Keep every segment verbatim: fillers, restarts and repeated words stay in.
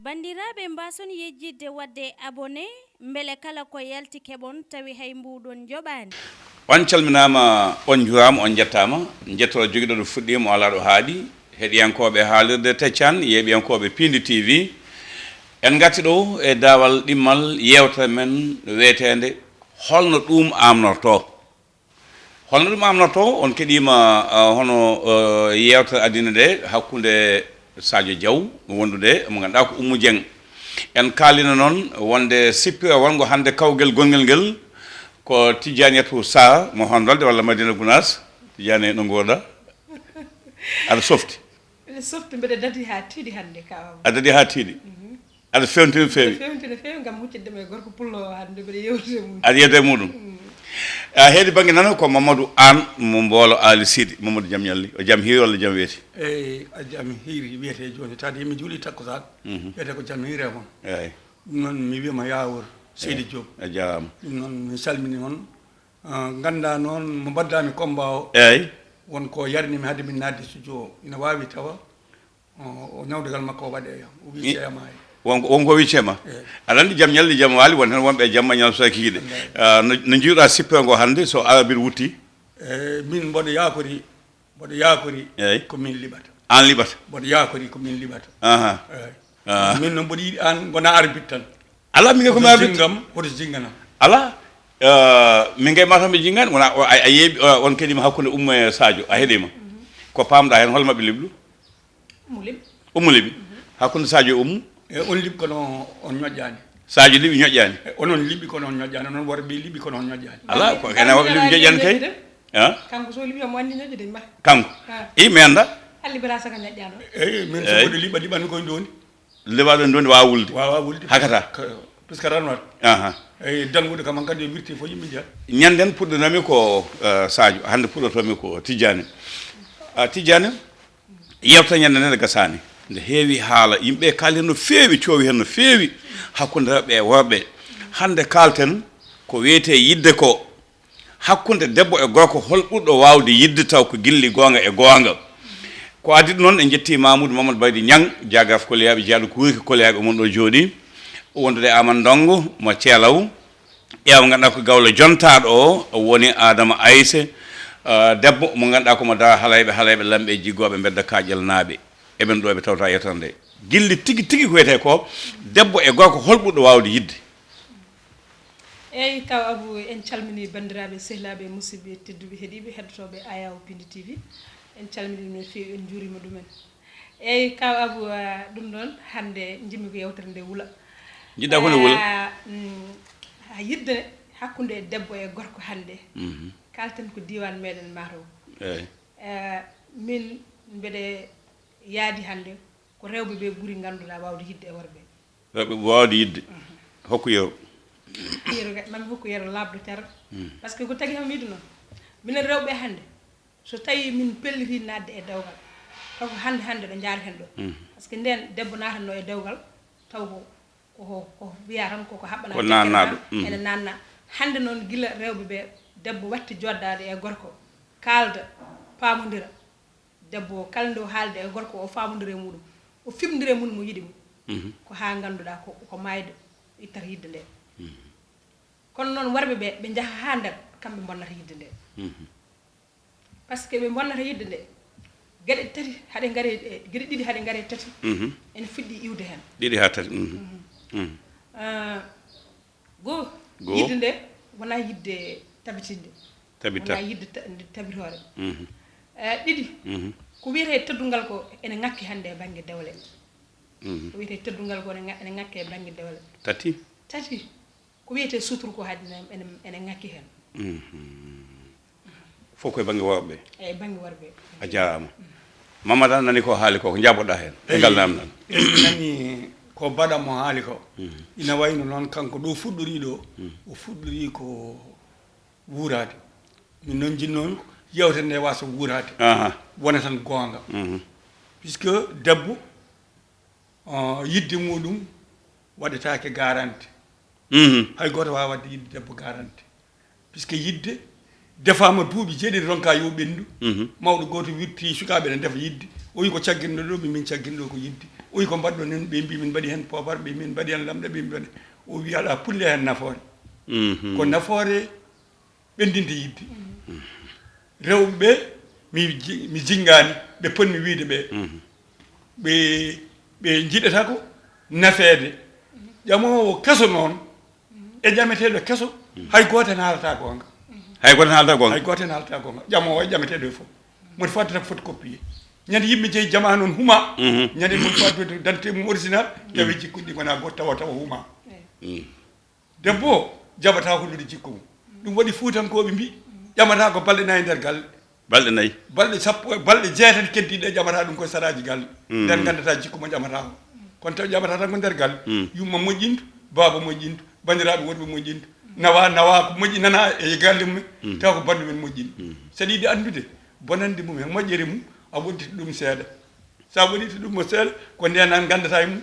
Banndiraaɓe, mbaason yejjitde waɗde abonné, mbele kala ko yalti keɓon tawi hay mbuuɗon njoɓaani. On calminaama, on njuuraama, on njettaama. Njettoro jogiiɗo ɗo fuɗɗii mo alaa ɗo haaɗi. Heɗiyankooɓe haalirde Teccan, yeeɓiyankooɓe Piindi T V, en ngarti ɗo e daawal ɗimmal yeewtere men weeteende Holno ɗum amnortoo? Holno ɗum amnortoo? On keɗiima, ah, hono, eh, yeewtere addina nde hakkunde Sadio Diaw wondude mo ngannduɗaa ko Oumou Dieng. En kaalino noon wonde sippira wonngo hannde kawgel gonngel ngel ko Tidianiatou Sarr mo Honndolde walla Madina Gounass. Tidiane, no nguurɗaa? Aɗa softi? Mbiɗa softi, mbiɗa dadi haa tiiɗi hannde, Kaw Abou. A dadi haa tiiɗi? Mhm. Aɗa feewti no feewi? Mbiɗa feewti no feewi ngam huccidde e gorko pullo o hannde, mbiɗa yeewtida e mum. Aɗa yeewtida e muɗum? Mm. A heedi bannge nano ko Mamadou Anne mo Mboolo Aali Siidi. Mamadou, jam ñalli. O jam hiiri walla jam weeti? Eyi, a jam hiiri wiyetee jooni. Tawde mi juuli takkusaan, mhm, wiyetee ko jam hiiri e mon. Eyi. Ɗum noon mi wiyama Yaawor Seydi, eyi, Diop. A jaaraama. Ɗum noon mi salmini on. Ah, nganndaa noon mo mbaɗdaami combat o. Eyi. Won ko yarnimi hade min naatde studio o. Ina waawi tawa, o, o ñawdagal makko o waɗi e am. O wi I-, ceema e. Won ko, won ko wi ceema? Eyi. Aɗa anndi jam ñalli jam waali, won heen wonɓe e jamma ñalawma so kikiɗe. Wallaahi. Ah, no, no njiiruɗaa sippere ngo hannde so arbitre wutti? Eyi, min mboɗo yaakori, mboɗo yaakori, eyi, ko min liɓata. Aan liɓata? Mboɗo yaakori ko min liɓata. Aha. Eyi. Ah. Min noon mboɗo yiɗi aan ngona arbitre tan. Alaa, min ko mi arbitre. Hoto jinngam, hoto jinnganam. Alaa, eh, min kay mataw mi jinngaani, wona o, a, a yeeɓi, eh, on keɗiima hakkunde Oumou e Sadio, a heɗiima. Ko paamɗaa heen, hol maɓɓe liɓɗo? Oumou liɓi. Oumou liɓi. Hakkunde Sadio e Oumou? E on liɓi kono on ñoƴƴaani. Sadio liɓi ñoƴƴaani? E onon liɓi kono on ñoƴƴaani, onon worɓe liɓi kono on ñoƴƴaani. Alaa, ko ene waɗi liɓi ñoƴƴaani kay? Ah? Kanko so liɓi omo anndi ñoƴƴude ma. Kanko? Ah. I mi annda? Halli bira saka ñoƴƴaano. Eyi, min so mboɗo liɓa, liɓan koye ndondi. Liɓaɗo ndondi waawa wulde. Waawa wulde. Hakata. Ko, puisque tan wat. Aha. Eyi, danguɗo kam kadi wirti fof yimɓe njiya. Ñanden puɗɗonomi ko, eh, Sadio, hannde puɗɗotomi ko Tidiane. Ah, Tidiane, yewta ñande nde gasaani. Nde heewi haala, yimɓe kaali no feewi, coowi heen no feewi, hakkunde rewɓe e worɓe. Hannde kaalten ko wiyetee yidde ko. Hakkunde debbo e gorko, hol ɓurɗo waawde yidde taw ko gilli goonga e goonga? Ko adii ɗum noon, en njetti Mamoudou Mamadou Baydy Niang, jaagaf koliyaaɓe, jaaɗo kuuriki koliyaaɓe mon ɗo jooɗi, wondude e Amadou Ndongo mo Ceelaw, ƴeewa ngannduɗaa ko gawlo jontaaɗo o, o woni Adama Ayse, ah, debbo mo ngannduɗaa ko mo dara halayɓe, halayɓe lamɓe e jiggooɓe mbedda kaaƴel naaɓe. Eɓen ɗo ɓe tawta yewtere nde. Gilli tigi tigi ko wiyetee ko debbo e gorko, hol ɓurɗo waawde yidde? Eyi, Kaw Abou, en calminii banndiraaɓe, sehilaaɓe, musidɓe tedduɓe, heɗiiɓe, heɗotooɓe Ayaw Pindi T V. En calminii ɗum no feewi, en njuuriima ɗumen. Eyi, Kaw Abou, ah, ɗum ɗoon, hannde njiɗmi ko yewtere nde wula. Njiɗɗaa ko nde wula? Ah, mm, ah, yidde hakkunde debbo e gorko hannde. Mhm. Kaalten ko diiwaan meɗen Matam. Eyi. Eh, min mbeɗe yaadi hannde ko rewɓe ɓe ɓuri ngannduɗaa waawde yidde e worɓe. Rewɓe ɓe waawde yidde. Mhm. Hokku yeru. Yeru kay, mami hokku yeru laaɓɗo car. Mm. Par ce que ko tagi hami wiide noon, minen rewɓe hannde, so tawi min pelliti naatde e dewgal, taw ko hannde hannde ɗo njaareten ɗo. Mm. Par ce que ndeen debbo naatanno e dewgal, taw ko, ko, ko, ko wiya tan ko, ko haɓɓanaa ko dekkere naannaaɗo. Maa, mm, ene naanna. Hannde noon gila rewɓe ɓe, debbo watti joddaade e gorko, kaalda, paamondira. Debbo o, kala nde o haalda e gorko, o faamondira e muɗum, o fimdira e mum mo yiɗi mum. Mhm. Ko haa ngannduɗaa ko, ko maayde ittata yidde nde. Mhm. Kono noon worɓe ɓe, ɓe njaha haa nder, kamɓe mbonnata yidde nde. Mhm. Par ce que ɓe mbonnata yidde nde, geɗe tati haɗe ngare, eh, geɗe ɗiɗi haɗe ngare tati, mhm, ene fuɗɗi iwde heen. Ɗiɗi haa tati. Mhm. Mhm. Mhm. Ah, Goo, goo, yidde nde wonaa yidde tabitinde. Tabita. Wonaa yidde ta-, nde tabitoore. Mhm. Eh, ɗiɗi, mhm, ko wiyetee teddungal ko ene ŋakki hannde e bannge dewle. Mhm. Ko wiyetee teddungal ko ene ŋa-, ene ŋakki e bannge dewle. Tati. Tati, ko wiyetee sutur ko hannde ene, ene, ene ŋakki heen. Mhm. Fof koye bannge worɓe. Eyi, bannge worɓe. A jaaraama. Mamada, nani ko haali ko, ko njaboɗaa heen e ngal namdal? Eyi, mi nani ko Bada mo haali ko. Mhm. Ina wayno noon kanko ɗo fuɗɗori ɗo, mhm, o fuɗɗori ko wuuraade. Min noon njiɗnoo yewtere nde waasa wuuraade. Aha. Wona tan goonga. Mhm. Puisque debbo, ah, yidde muɗum waɗetaake garanti. Mhm. Hay gooto waawaa waɗde yidde debbo garanti. Puisque yidde Defaama duuɓi jeeɗiɗi, ronka yo ɓenndu. Mhm. Mawɗo gooto wirti sukaaɓe ne ndefa yidde. O wi ko cagginɗo ɗo, ɓe min cagginɗo ko yidde. O wi ko mbaɗɗon heen, ɓe mbi min mbaɗi heen poobar, ɓe min mbaɗi heen lamɗe, ɓe mbaɗi. O wi alaa pulle heen nafoore. Mhm. Ko nafoore ɓenndinde yidde. Rewɓe ɓe mi ji-, mi jinngaani, ɓe potmi wiyde ɓe. Mhm. Ɓe, ɓe njiɗata ko nafeede. Ƴamoowo keso noon, e ƴameteeɗo keso, hay gooto en haalata goonga. Hay gooto en haalata goonga. Hay gooto en haalata goonga. Ƴamoowo e ƴameteeɗo e fof. Moni fo addata ko photocopie. Ñande yimɓe jeyi jamaa noon huma. Mhm. Ñande moni fo addata dante mum original, tawi jikkuɗi ɗi ngona goto tawa tawa huma. Mhm. Debbo o jaɓata hollude jikku mum. Ɗum waɗi fuutankooɓe mbi ƴamata ko balɗe nayi nder galle. Balɗe nayi. Balɗe sappo, balɗe jeetati keddiiɗe ƴamata ɗum koye saraaji galle. Mm. Nden nganndata jikku mo ƴamata o. Kono tawi ƴamata tan ko nder galle. Mm. Yumma moƴƴintu, baaba moƴƴintu, banndiraaɓe wonɓe moƴƴintu. Nawa, nawa ko moƴƴi nana e galle mum. Mm. Tawa ko banndu men moƴƴini. Mm. Saɗa yiɗi anndude bonannde mum e moƴƴere mum, a woɗɗita ɗum seeɗa. Sa woɗɗiti ɗum mo seeɗa, ko ndena nganndata e mum.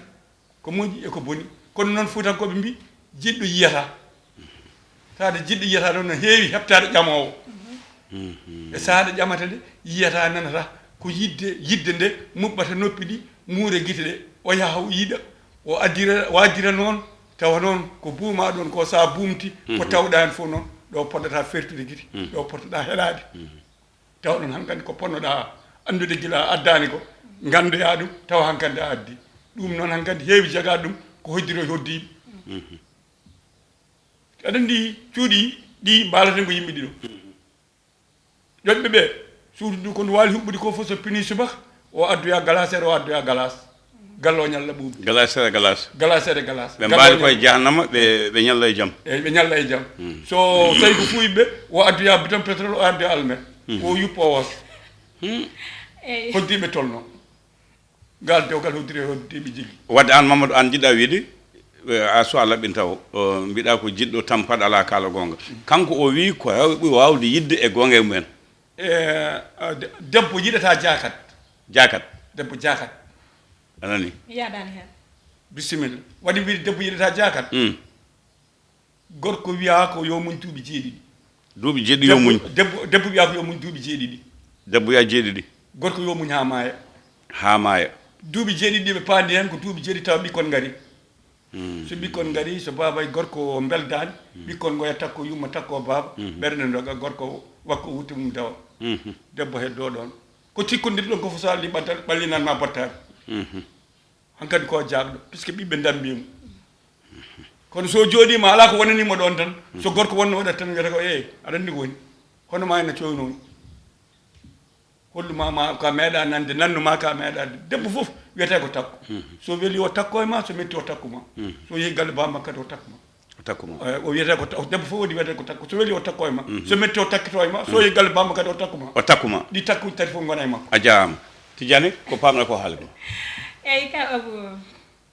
Ko moƴƴi e ko boni. Kono noon fuutankooɓe mbi jiɗɗo yiyata. Taade jiɗɗo yiyata noon no heewi heɓtaade ƴamoowo. E sahaa nde ƴamata nde yiyata nanata ko yidde, yidde nde muɓɓata noppi ɗi, muura gite ɗe, o yaha o yiɗa, o addira, o addira noon, tawa noon ko buuma ɗoon ko sa buumti, ko tawɗa heen fof noon, ɗo poɗɗata fertude gite, ɗo poɗɗa heɗaade. Tawa ɗum hankadi ko ponnoɗa anndude gila a addaani ko, nganndoya ɗum, tawa hankadi a addi. Ɗum noon hankadi heewi jaga ɗum ko hoddiro e hoddiiɓe. Aɗa anndi cuuɗi ɗi mbaalaten ko yimɓe ɗiɗo. Ƴoƴɓe ɓe, suudu ndu ko ndu waali huɓɓude ko fof so pini subaka, o addoya galaseere, o addoya galas. Gallo ñalla ɓuuɓi. Galas seeɗa galas. Galas seeɗa galas. Ɓe mbaali koye jahannama, ɓe, ɓe ñalla e jam. Eyyi, ɓe ñalla e jam. So tawi ko fuuyɓe, o addoya bidon pétrole, o addoya almet. Ko yuppo o was. Eyyi. Hoddiiɓe tolno. Ngal dewgal hoddiri e hoddiiɓe jiggi. Wadde aan, Mamadou, aan njiɗɗa wiide, eh, a suwa laɓɓin taw, o, mbiɗa ko jiɗɗo tampaɗo alaa kaala goonga. Kanko o wii ko heewɓe ɓuri waawde yiɗde e goonga e mumen. E, a, de-, debbo yiɗata jaakat. Jaakat. Debbo jaakat. A nani? Mi yaadaani heen. Bisimilla. Waɗi wiide debbo yiɗata jaakat? Mm. Gorko wiyaa ko yo muñ duuɓi jeeɗiɗi. Duuɓi jeeɗiɗi yo muñ. Debbo, debbo, debbo wiyaa ko yo muñ duuɓi jeeɗiɗi. Debbo wiyaa jeeɗiɗi. Gorko yo muñ haa maaya. Haa maaya. Duuɓi jeeɗiɗi ɗi ɓe paandi heen ko duuɓi jeeɗiɗi tawa ɓikkon ngari. Mm. So ɓikkon ngari, so baaba e gorko mbeldaani, mm, ɓikkon ngoya takko yumma, takko baaba, mm, ɓernde ndoga, gorko wakko wutte mum dawa. Mhm. Debbo heddoo ɗoon. Ko cikkondirɗon ko fof so alli ɓattal, ɓallinan ma battaaɗo. Mhm. Hankadi ko jaagɗo, puisque ɓiɓɓe ndambi mo. Kono so jooɗiima, alaa ko wonani mo ɗoon tan, so gorko wonno waɗat tan, wiyata ko, "Ee, aɗa anndi ko woni? Hono ma ena coynooni. Hollu ma, ma ka meeɗa nande, nannu ma ka meeɗa." Debbo fof wiyata ko takko. Mhm. So weli o takko e ma, so metti o takku ma. Mhm. So yehi galle bamma kadi o takku ma. O takku ma. Eh, o wiyata ko ta-, debbo fof woni wiyata ko takko. So weli o takko e ma. Mhm. So metti o takkito e ma. So yehi galle bamma kadi o takku ma. O takku ma. Ɗi takkuji tati fof ngona e makko. A jaaraama. Tijani, ko pamɗa ko haali ko? Eyyi, ka Abou,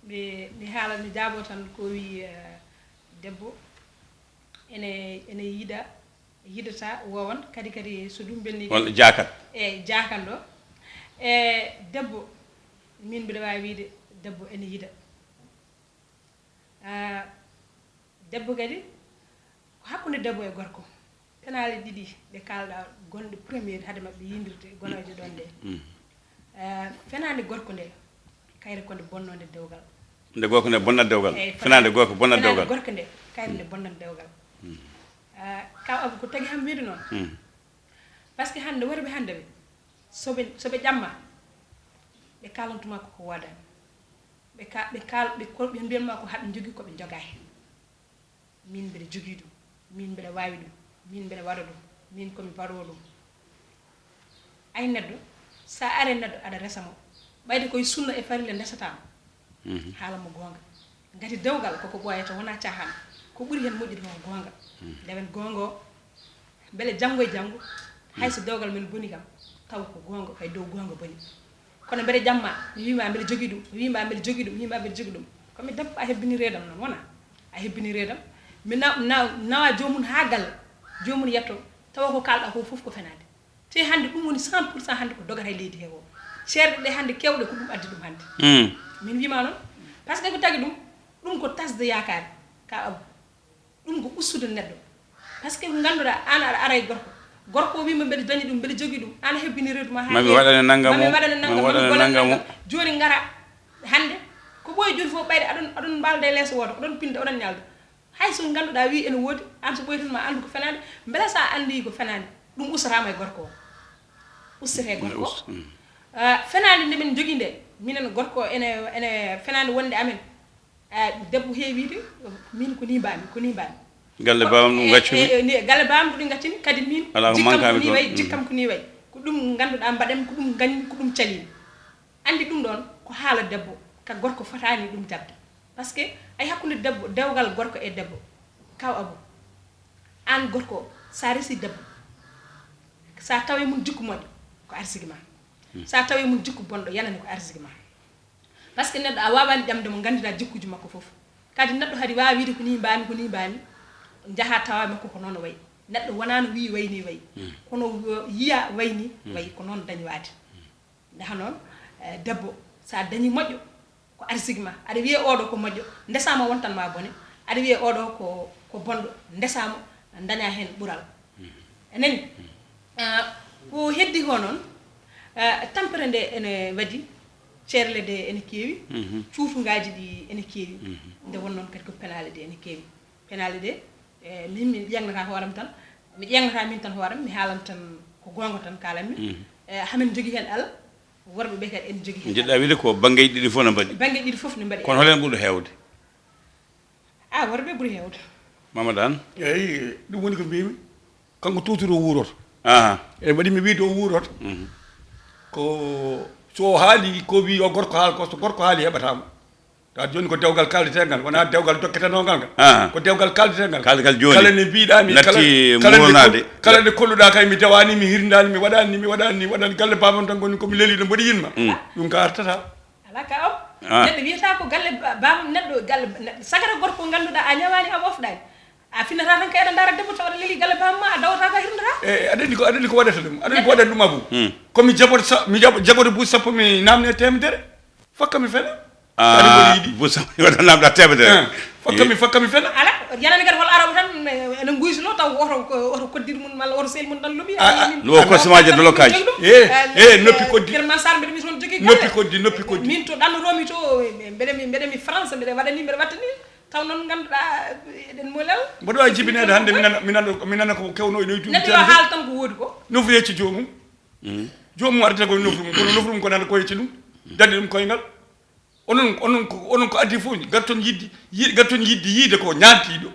mi, mi haala, mi jaabo tan ko wi, eh, debbo ene, ene yiɗa, yiɗata, wowan, kadi, kadi so ɗum ɓenni walla kadi jaakat. E jaakan ɗo. E debbo, min mbiɗa waawi wiide debbo ene yiɗa. Ah, debbo kadi, ko hakkunde debbo e gorko. Penaale ɗiɗi ɗe kaalɗa gonɗe premier hade maɓɓe yindirde, gonooje ɗon ɗe. Mm. Eh, fenaande gorko nde, kayre ko nde bonnoo nde dewgal. Nde gorko nde bonnat dewgal? Eyyi, fenaande gorko bonnat dewgal? Fenaande gorko nde, kayre nde bonnat dewgal. Mm. Eh, ka Abou, ko tagi ham wiide noon? Mm. Par ce que hannde, worɓe hannde ɓe, so ɓe, so ɓe ƴamma, ɓe kaalantuma ko ko woodaani. Ɓe ka-, ɓe kaal-, ɓe ko, ɓe mbiyatma ko haɓe njogii, ko ɓe njogaani. Min mbeɗa jogii ɗum, min mbeɗa waawi ɗum, min mbeɗa waɗa ɗum, min ko mi baɗoowo ɗum. Ay neɗɗo, so a ari neɗɗo aɗa resa mo, ɓayde koye sunna e farilla ndesataa mo. Mhm. Haala mo goonga. Ngati dewgal koko ɓooyata, wonaa caahaan. Ko ɓuri heen moƴƴude ko goonga. Mhm. Ndewen goonga o, mbele janngo e janngo, hay so dewgal men boni kam, tawa ko goonga, kay dow goonga boni. Kono mbeɗa ƴamma, mi wiima mbeɗa jogii ɗum, mi wiima mbeɗa jogii ɗum, mi wiima mbeɗa jogii ɗum. Ko mi debbo a hebbini reedam noon, wona? A hebbini reedam. Mi na-, na-, nawa joomum haa galle, joomum yetto, tawa ko kaalɗa ko fof ko fenaande. Te hannde ɗum woni cent pour cent hannde ko dogata e leydi he o. Ceerɗe ɗe hannde keewɗe ko ɗum addi ɗum hannde. Mm. Min wiima noon, par ce que ko tagi ɗum, ɗum ko tasde yaakaare, ka Abou. Ɗum ko ustude neɗɗo. Par ce que ko ngannduɗaa, aan aɗa ara e gorko, Gorko o wiima mbeɗa dañi ɗum, mbeɗa jogii ɗum, aan a hebbini reedu ma haa mami waɗane nanngamu, mami waɗane nanngamu, mami waɗane nanngamu. Jooni ngara hannde ko ɓooyi juuti fof ɓayde aɗon aɗon mbaalda e leeso wooto, oɗon pinda, oɗon ñalda. Hay so ngannduɗaa wii ene woodi, aan so ɓooyi tan ma anndu ko fenaande. Mbela so a anndii ko fenaande, ɗum ustataama e gorko o. Ustete e gorko o. Ah, fenaande nde min njogii nde, minen gorko o ene ene fenaande wonde amen. Ah, debbo heewiide, min ko nii mbaami, ko nii mbaami. Galle baam ɗum gaccumi. Galle baam ɗum gaccumi kadi min. Alaa ko mankaami toon. Jikkam ko nii wayi, jikkam ko nii wayi. Ko ɗum ngannduɗaa mbaɗen, ko ɗum ngañmi, ko ɗum calimi. Anndi ɗum ɗoon ko haala debbo, ka gorko fotaani ɗum jaɓde. Parce que ay hakkunde debbo, dewgal gorko e debbo, kaw Abu, aan gorko, sa resi debbo, sa tawi mum jikku moƴƴo, ko arsigi ma. Sa tawi mum jikku bonɗo, yanani ko arsigi ma. Parce que neɗɗo a waawani ƴamde mo, nganndiɗaa jikkuuji makko fof. Kadi neɗɗo hadi waawa wiide ko nii mbaami, ko nii mbaami, njaha tawa makko ko noon o wayi. Neɗɗo wonaa no wii wayi nii wayi. Kono yiya wayi nii wayi, ko noon dañi waade. Nde hano, eh, debbo, so a dañi moƴƴo, ko arsigi ma. Aɗa wiyee oɗo ko moƴƴo, ndesaama wontan ma bone. Aɗa wiyee oɗo ko ko bonɗo, ndesaama daña heen ɓural. A nani? Ah, ko heddi ko noon, ah, tampere nde ene waɗi, ceerle ɗe ene keewi, cuutungaaji ɗi ene keewi. Nde won noon kadi ko penaale ɗe ene keewi. Penaale ɗe, eh, min mi ƴeeŋnata hooram tan, mi ƴeeŋnata min tan hooram, mi haalan tan ko goonga tan kaalanmi. Eh, hamin njogii heen alal, worɓe ɓe kadi ene njogii heen alal. Njiɗɗaa wiyde ko banngeeji ɗiɗi fof ne mbaɗi. Banngeeji ɗiɗi fof ne mbaɗi. Kono hol heen ɓuri heewde? Ah, worɓe ɓuri heewde. Mamadou Anne? Eeyi, ɗum woni ko mbiymi. Kanko tuturo wuuroto. Aha. E mbaɗi mi wiyde o wuuroto. Ko so o haali ko wi yo gorko haal ko, so gorko haali heɓata mo. Tawa jooni ko dewgal kaaldetengal, wonaa dewgal dokketenoogal ngal. Aha. Ko dewgal kaaldetengal. Kaaldegal jooni. Kala nde mbiɗa mi, kala, natti kala nde muronaade. Kol-, kala nde kolluɗa kay mi dewani, mi hirndani, mi waɗani, mi waɗani, mi waɗani galle bamam tan ngoni ko mi leliɗo mboɗi yinma. Mm. Ɗum ka artata. Alaa ka o. Ah. Neɗɗo wiyata ko galle ba-, bamum neɗɗo, galle neɗɗo sagata gorko ngannduɗaa a ñawaani, a wofɗaani. A finata tan ko eɗa ndaara debbo tawa aɗa leli galle bamum ma, a dawata ka hirndata. E, aɗa anndi ko, aɗa anndi ko waɗata ɗum. Aɗa anndi ko waɗata ɗum, Abou. Hmm. Ko mi jaɓoto sa-, mi jaɓo-, jaɓoto buuɗi sappo mi naamne teemedere. Fakka mi fena. Ah, aɗa ko yiɗi. Buuɗi sappo mi waɗa naamnda teemedere. Eh, fakka mi, fakka mi fena. Ala, yanani kadi hol arabu tan, ene nguysuno taw oto, oto koddiɗo mum, malla oto sehil mum tan loɓi. Ah, ah. Ɗum o kosmaaji dolokaaji. Eh, eh, noppi koddi. German Sar mbeɗa mi toon jogii galle. Noppi koddi, noppi koddi. Min to ɗannotomi to, mbeɗa mi, mbeɗa mi France, mbeɗa waɗani, mbeɗa wattani. Taw noon ngannduɗaa eɗen molal. Mboɗo waawi jibineede hannde mi nana, mi nana, mi nana ko kewno e ɗoytuuji. Neɗɗo yo haal tan ko woodi ko. Nofru yecci joomum. Mm. Joomum ardata koye nofru mum, kono nofru mum ko nana ko yecci ɗum. Daɗi ɗum koyngal. Onon, onon ko, onon ko addi fof, ngarton yiɗde, yi-, ngarton yiɗde yiide ko ñaantiiɗo.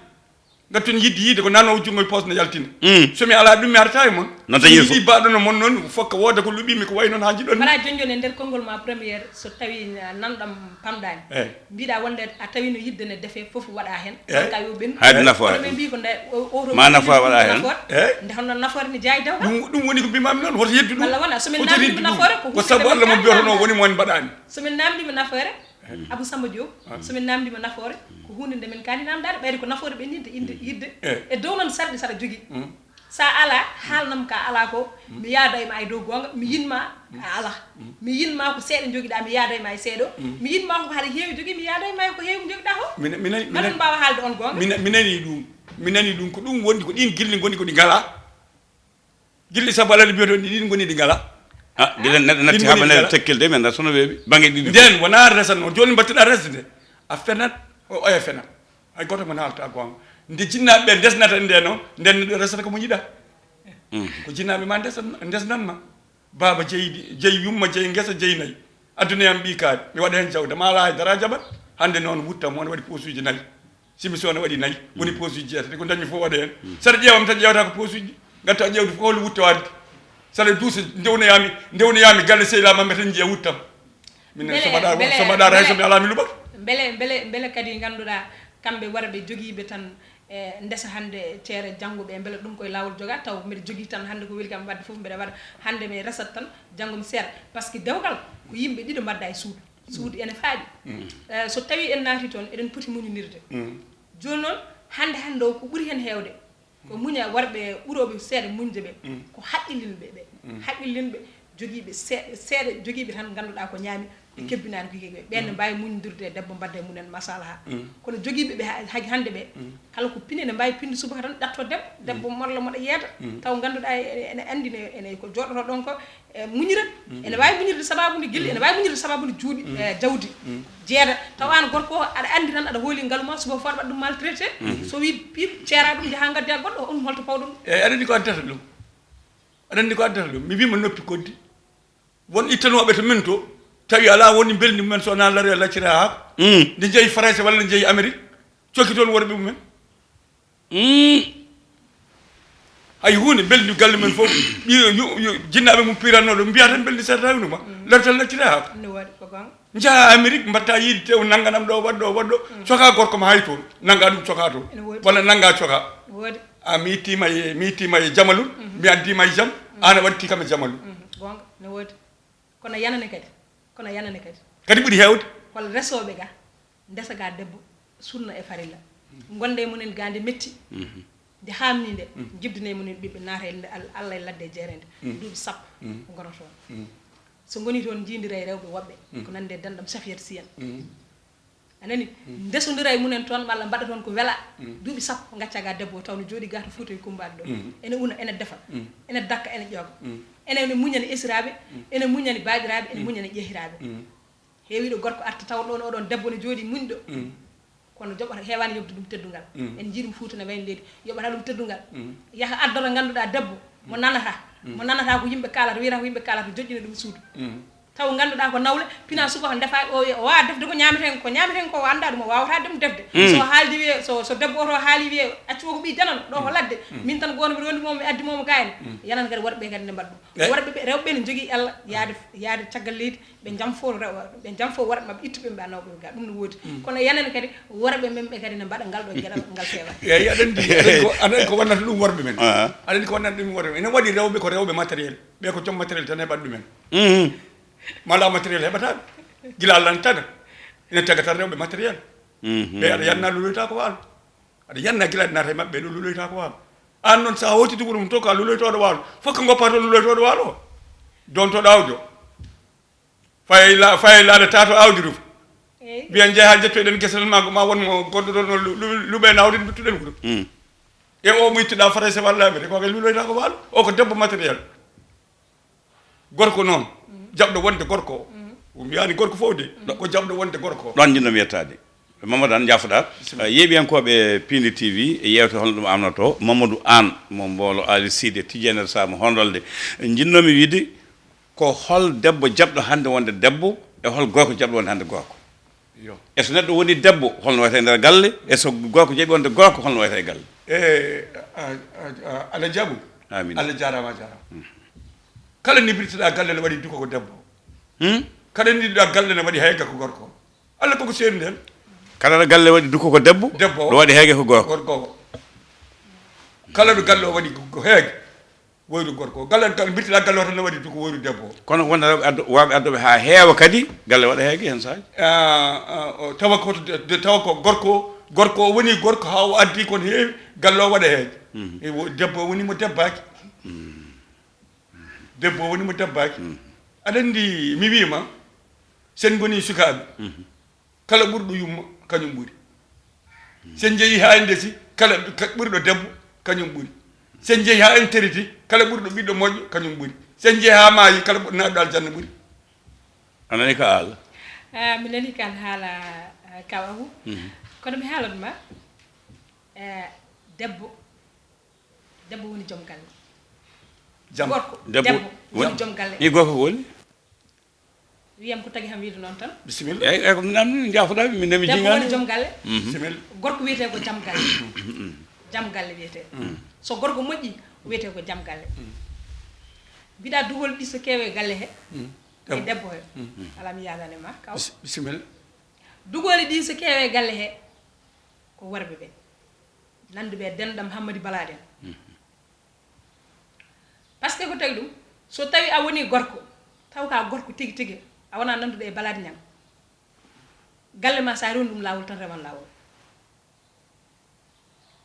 Ngarton yiɗde yiide ko nano o junngo e poos ne yaltina. Mm. So mi alaa ɗum mi arata e mon. Noon tan so mi yiɗi baaɗo no mon noon, fokka wooda ko luɓimi ko wayi noon haa njiɗon. Mbaɗa jonjon e nder konngol ma première, so tawi na-, nanɗam pamɗaani. Eeyi. Mbiɗa wonde a tawi no yiɗde ne defe fof waɗa heen. Eeyi. Ka yo ɓendu. Hayde nafoore. Kono ɓe mbii ko nde o, o, o, ma nafoore waɗa heen. Nafoore. Eeyi. Nde honno nafoore ne jaawi dewgal. Ɗum, ɗum woni ko mbimami noon, hoto yeddu ɗum. Walla wona, so min hoto namdima yeddu ɗum. Nafoore ko ko sabu Allah mo mbiyata noon woni mo en mbaɗani. So min namdima nafoore, Abou Samba Diop, so min namdima nafoore, ko huunde nde min kaani namdaade, ɓayri ko nafoore ɓe yidde, yidde, yidde. Eh. E dow noon sarɗi saɗa jogii. Mm. Sa ala, haalnam ka ala ko, mi yaada e ma e dow goonga, mi yinma a ala. Mi yinma ko seeɗa jogiɗa, mi yaada e ma e seeɗa. Mi yinma ko haɗa heewi jogii, mi yaada e ma e ko heewi jogiɗa ko. Mina, mina, mbaɗen mina mbaawa haalde on goonga. Mina, mi nani ɗum. Mi nani ɗum. Ko ɗum wondi, ko ɗin gilli ngoni ko ɗi ngala. Gilli sabu alal mbiyoto ni ɗin ngoni ɗi ngala. Ah, gila neɗɗo natti haɓanede tekkil de, mi annda sono weeɓi. Bannge ɗiɗi. Nden wona resat noon. Jooni mbattuɗa resde. A fenat, o oya fenat. Hay gooto mo haalta goonga. Nde jinnaaɓe ɓe ndesnata nde noon, nden neɗɗo resata ko mo yiɗa. Mm. Ko jinnaaɓe ma ndesa-, ndesnan ma. Baaba jeyi, jeyi yumma, jeyi ngesa, jeyi nayi. Adduna yam ɓii kaari. Mi waɗa heen jawdi. Ma alaa hay dara jaɓat. Hannde noon wuttam, won waɗi posuuji nayi. Si mi soono waɗi nayi, woni posuuji jeetati, ko dañmi fof waɗa heen. Saɗa ƴeewam tan ƴeewata ko posuuji ɗi. Ngatta ƴeewde fof holi wutto addi. Saɗa duusa, ndewnoyaami, ndewnoyaami galle Seyla Mamme tan njiya wuttam. Minen so mbaɗa, so mbaɗa hay so mi alaa mi luɓat. Mbele, mbele, mbele kadi ngannduɗaa kamɓe warɓe jogiiɓe tan, e, ndesa hannde ceere janngo ɓe, mbele ɗum koye laawol jogaa, taw mbeɗa jogii tan hannde ko weli kam waɗde fof mbeɗa waɗa. Hannde mi resat tan, janngo mi seera. Parce que dewgal ko yimɓe ɗiɗo mbaɗda e suudu. Suudu ene faaɗi. Eh, so tawii en naati toon, eɗen poti muñinirde. Jooni noon, hannde hannde o ko ɓuri heen heewde, ko muña worɓe ɓurooɓe seeɗa muñde ɓe, ko haqqillinɓe ɓe. Haqqillinɓe, Jogiiɓe seeɗa seeɗa, jogiiɓe tan ngannduɗaa ko ñaami, ɓe kebbinaani ko yigeɓe ɓeen ne mbaawi muñondirde e debbo, mbadda e mumen masalaha. Kono jogiiɓe ɓe ha- hagi hannde ɓe, kala ko pine ne mbaawi pinde subaka tan ƴatto debbo, debbo morla moɗa yeeta. Taw ngannduɗaa e- ene anndi ne ene ko jooɗoto ɗon ko e muñira. Ene waawi muñirde sababu nde gilli, ene waawi muñirde sababu nde juuɗi e jawdi jeeɗa. Taw aan gorko o aɗa anndi tan, aɗa hooli ngalu ma, subaka fof aɗa waɗa ɗum maltraité. So wi piip, ceera ɗum, njaha ngaddoya goɗɗo, on holto pawɗon ɗum? Eyi, aɗa anndi ko addata ɗum. Aɗa anndi ko addata ɗum? Mi wiima noppi koddi. Won ittanooɓe to min to, tawi alaa woni mbelndi mumen so wonaa lare laccira haako. Nde njeyi Farayse walla nde njeyi Amerik, cokki toon worɓe mumen. Hay huunde, mbelndi galle men fof, ɓiyo, yo, yo, jinnaaɓe mum piiratnoo ɗo, mbiyaa tan mbelndi seeɗa tawi ɗum ma, lare tan laccira haako. No waɗi ko goonga. Njaha Amerik, mbatta yiide tew, nannganam ɗo, waɗ ɗo, waɗ ɗo, coka gorko ma hay toon, nannga ɗum coka toon. Ene woodi. Walla nannga coka. Woodi. A mi yettiima e, mi yettiima e jamalun, mi addiima e jam, aan a waɗti kam e jamalun. Goonga, no woodi. Kono yanane kadi, kono yanane kadi. Kadi ɓuri heewde. Hol resooɓe ga, ndesa ga debbo, sunna e farilla. Ngonde e mumen ga nde metti, nde haamni nde, jibdine e mumen ɓiɓɓe, naata e nde Al- Allah e ladde e jeere nde. Duuɓi sappo, ko ngono toon. So ngoni toon, njiidira e rewɓe woɓɓe, ko nande e denɗam Safiyat Siyal. A nani? Ndesondira e mumen toon, walla mbaɗa toon ko wela. Duuɓi sappo, ngacca ga debbo o, taw no jooɗi ga to Fuuta e Kummbaali ɗo. Ene una, ene defa, ene dakka, ene ƴooga. Ene, ene muñani esiraaɓe, ene muñani baaɗiraaɓe, ene muñani ƴeehiraaɓe. Heewiiɗo gorko arta tawa ɗoon, oɗon debbo ne jooɗi muñɗo. Kono joɓata, heewaani yoɓde ɗum teddungal. En njii ɗum Fuuta ne wayno leydi, yoɓata ɗum teddungal. Yaha addora ngannduɗaa debbo mo nanata, mo nanata ko yimɓe kaalata, wiyata ko yimɓe kaalata, joƴƴina ɗum suudu. Taw ngannduɗaa ko nawle, pina subaka ndefa, o wiya, o waawa defde ko ñaameten, ko ñaameten ko, o anndaa ɗum, o waawataa ɗum defde. So haaldi wiye, so, so debbo oto haali wiye, accu o ko ɓii janano, ɗo ko ladde. Min tan gooto mbiɗo wondi mo, mi addi mo, mo gayno. Yanan kadi worɓe kadi ne mbaɗa ɗum. Worɓe ɓe, rewɓe ne njogii ella, yaade, yaade caggal leydi, ɓe njamfo rew-, ɓe njamfo worɓe maɓɓe, ittu ɓe, mbaɗa nawɓe ga, ɗum no woodi. Kono yanan kadi worɓe men ɓe kadi ne mbaɗa ngal ɗo geɗal, ngal feewa. Eeyi, aɗa anndi, aɗa anndi ko, aɗa anndi ko wonnata ɗum worɓe men. Aɗa anndi ko wonnata ɗum worɓe men. Ene waɗi rewɓe ko rewɓe matériel. Ɓe ko joom matériel tan heɓat ɗumen. Mala matériel heɓata. Gila lantana. Ina taga tan rewɓe matériel. Ɓe aɗa yanna luloyta ko waalo. Aɗa yanna gila aɗa naata e maɓɓe ɗo luloyta ko waalo. Aan noon so a hawtiti wuro mum to ko a luloytooɗo waalo. Fof ko ngoppa toon luloytooɗo waalo o. Dontoɗo awdi o. Faye la-, faye laada tato awdi ruf. Eyi. Mbiya jeeha jettoɗen gese ma, ma won mo goɗɗo toon no lu-, lu-, luɓe nawde duttuɗen ko. E o mo ittuɗa Farayse walla Amerik, ko kay luloyta ko waalo. O ko debbo matériel. Gorko noon, jaɓɗo wonde gorko o. O mbiyaani gorko fof de, ko jaɓɗo wonde gorko o. Ɗoon njiɗno mi yettaade. Mamadou Anne, njaafoɗaa. Bisimilla. Eh, yeeɓiyankooɓe Piindi T V, e yeewte holno ɗum amnotoo, Mamadou Anne, mo Mboolo, Aali Siide, Tijjeenere Saam, Hondolde. Njiɗnoomi wiide ko hol debbo jaɓɗo hannde wonde debbo, e hol gorko jaɓɗo wonde hannde gorko? Yo. E so neɗɗo woni debbo, holno wayata e nder galle? E so gorko jaɓi wonde gorko, holno wayata e galle? E, a, a, a, Allah jaɓu. Amin. Allah jaaraama, a jaaraama. Kala nibirtiɗa galle ne waɗi duko ko debbo. Hmm? Kala nibirtiɗa galle ne waɗi hayga ko gorko. Allah koko seeri nden. Kala ɗo galle waɗi duko ko debbo, debbo, ɗo waɗi hayga ko gorko. Gorko. Kala ɗo galle o waɗi ko heege, woyru gorko. Galle tan, mbirtiɗa galle o tan ne waɗi duko, woyru debbo. Kono won rewɓe addu-, waawɓe adduɓe haa heewa kadi, galle waɗa heege hen saaji. Ah, ah, o tawa ko to de-, de-, tawa ko gorko, gorko o woni gorko haa o addi kon heewi, galle o waɗa heege. Mhm. E wo-, debbo o woni mo debbaaki. Mhm. Debbo o woni mo debbaaki. Mhm. Aɗa anndi, mi wiima, sen ngoni sukaaɓe. Mhm. Kala ɓurɗo yumma, kañum ɓuri. So en njehii haa en ndesi, kala ka-, ɓurɗo debbo, kañum ɓuri. So en njehii haa en teriti, kala ɓurɗo ɓiɗɗo moƴƴo, kañum ɓuri. So en njehii haa maayi, kala ɓurɗo naatɗo aljanna ɓuri. A nani ka haala? Ah, mi nani kan haala, ah, Kaw Abu. Mhm. Kono mi haalan ma, eh, debbo, debbo woni joom galle. Jam. Gorko, debbo, debbo woni woni joom galle. Ni gorko ko woni? Wiyam ko tagi ham wiide noon tan. Bisimilla. Eeyi, eeyi, ko mi namni, njaafoɗaa mi, mi nemi. Debbo jingaani woni joom galle. Mhm. Bisimilla. Gorko wiyetee ko jam galle. Jam galle wiyetee. Mhm. So gorko moƴƴi, wiyetee ko jam galle. Mhm. Mbiɗa dugol ɗi so keewe galle he, mhm, e debbo. Debbo he. Mhm. Alaa mi yaadani ma, Kaw. Bis-, bisimilla. Dugoli ɗi so keewe galle he, ko worɓe ɓe. Nannduɓe e denɗam Hammadi Balaɗen. Mhm. Par ce que ko tawi ɗum, so tawi a woni gorko, taw ka gorko tigi tigi, a wona nannduɗo e Balaɗe Ñaŋ. Galle ma, sa rewni ɗum laawol tan, rewan laawol.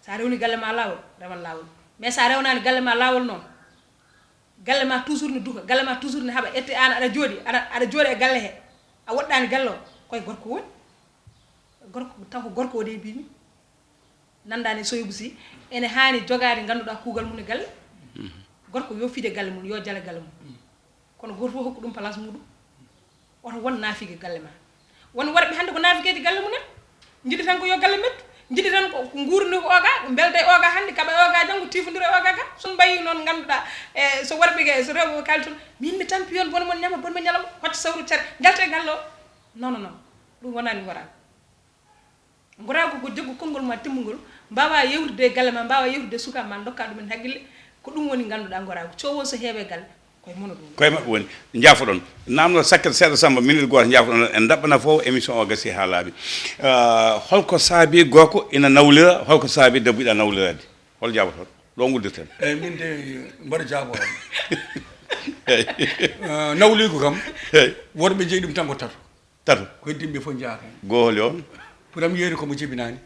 Sa rewni galle ma laawol, rewan laawol. Mais sa rewnaani galle ma laawol noon, Galle ma toujours ne duka, galle ma toujours ne haɓa, ette an aɗa jooɗi, aɗa, aɗa jooɗi e galle he, a woɗɗani galle o, koye gorko woni. Gorko, taw ko gorko o de mbimi. Nandani Soybu si, ene hani jogade ganduɗa kugal mum e galle. Gorko yo fide galle mum, yo jale galle mum. Kono goto fof hokku ɗum place muɗum. Oto won naafige galle ma. Won worɓe hannde ko naafikeeji galle mum en. Njiɗi tan ko yo galle mettu. Njiɗi tan ko, ko nguurni ko oga, mbelde e oga hannde, kaɓa e oga janngo, tifondira e oga ga. So mbayi noon ngannduɗaa, e so worɓe ga, so rewɓe kaali toon, min mi tampi on, bon mon ñama, bon mon ñalawma, hocca sawru cere, njalta e galle o. Non, non, non. Ɗum wonani ngoraagu. Ngoraagu ko jaggu konngol ma timmungol, mbaawa yewtude e galle ma, mbaawa yewtude e suka ma, dokka ɗumen haqqille. Ko ɗum woni ngannduɗaa ngoraagu. Coowo so heewe galle, koye mono ɗum. Koye maɓɓe woni. Njaafoɗon. Namno sakkete seeɗa Samba, minute gooto njaafoɗon. En ɗaɓɓana fof émission o gasi haa laaɓi. Ah, holko saabi gorko ina nawlira, holko saabi debbo yiɗa nawlirade? Hol jaabotoɗo? Ɗo nguddirten. Eyyi, min de mbaɗa jaabo tan. Eyyi. Ah, nawligu kam, Eyyi. Worɓe jeyi ɗum tan ko tato. Tato. Ko heddimɓe fof njaaka. Goholi on? Pour am yeeri ko mo jibinaani.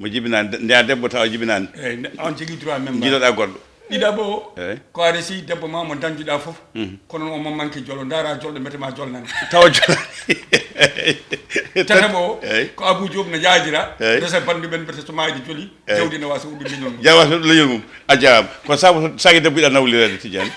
Mo jibinaani, de-, ndeya debbo tawa jibinaani. Eyyi, ne-, on jogii droit même. Jiɗoɗa goɗɗo. Ɗiɗaɓo o, Eyyi. Ko a resi debbo ma mo dañjuɗa fof, Mhm. Kono o mo manque jolo, ndaara jolɗo mbete ma jolnani. Tawa jolnani. Tataɓo o, Eyyi. Ko Abou Diop no jaajira, Eyyi. Resa bandu ɓen mbete so maayde joli, Eyyi. Jawdi ne wasa uɗɗu leñol mum. Jawa so leñol mum. A jaaraama. Ko sabu so saage debbo yiɗa nawlirede Tidiane.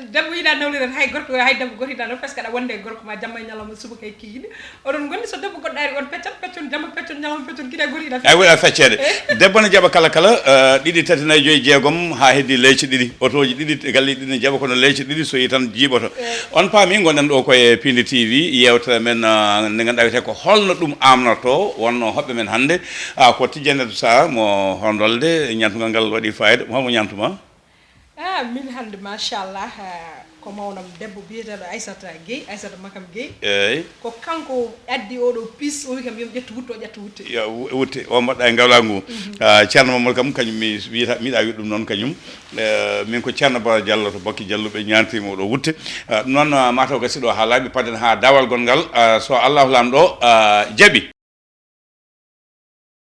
Debbo yiɗa nawlirede, hay gorko, hay debbo goto yiɗa nawlirede, parce que aɗa wonde e gorko ma jamma e ñalawma, subaka e kikiɗe. Oɗon ngondi so debbo goɗɗo ari on peccat, peccon jamma, peccon ñalawma, peccon kikiɗe, a goto yiɗa. Ay, wona feccede. Debbo ne jaɓa kala kala, eh, ɗiɗi, tati, nayi, joyi, jeegom, haa heddi leece ɗiɗi. Otooji ɗiɗi, galleeji ɗiɗi ne jaɓa kono leece ɗiɗi, so yi tan jiiɓoto. Eh. On paami, ngonɗen ɗo koye Pindi T V, yewtere men, ah, nde ngannduɗaa wiyetee ko holno ɗum amnorto, wonno hoɓɓe men hannde, ah, ko Tidiane Sarr mo Hondolde, ñantugal ngal waɗi fayida, holmo ñantuma? Ah, min hannde, machallah, ah, ko mawnam debbo biyeteeɗo Aissata Gueye, Aissata Makam Gueye. Eyyi. Ko kanko addi oɗo piis, o wi kam yo mi ƴettu wutto, o ƴetta wutte. Yo wu-, wutte, o mbaɗɗa e ngawla ngu. Mhm. Ah, Ceerno Mamadou kam, kañum mi wiyata, mi yiɗa wiide ɗum noon kañum. Eh, min ko Ceerno Ba Diallo to Bokki Jalluɓe ñaantiima oɗo wutte. Ah, ɗum noon, ah, mataw gasi ɗo haa laaɓi, paden haa dawal gonngal. Ah, so Allahu Laamɗo, ah, jaɓi.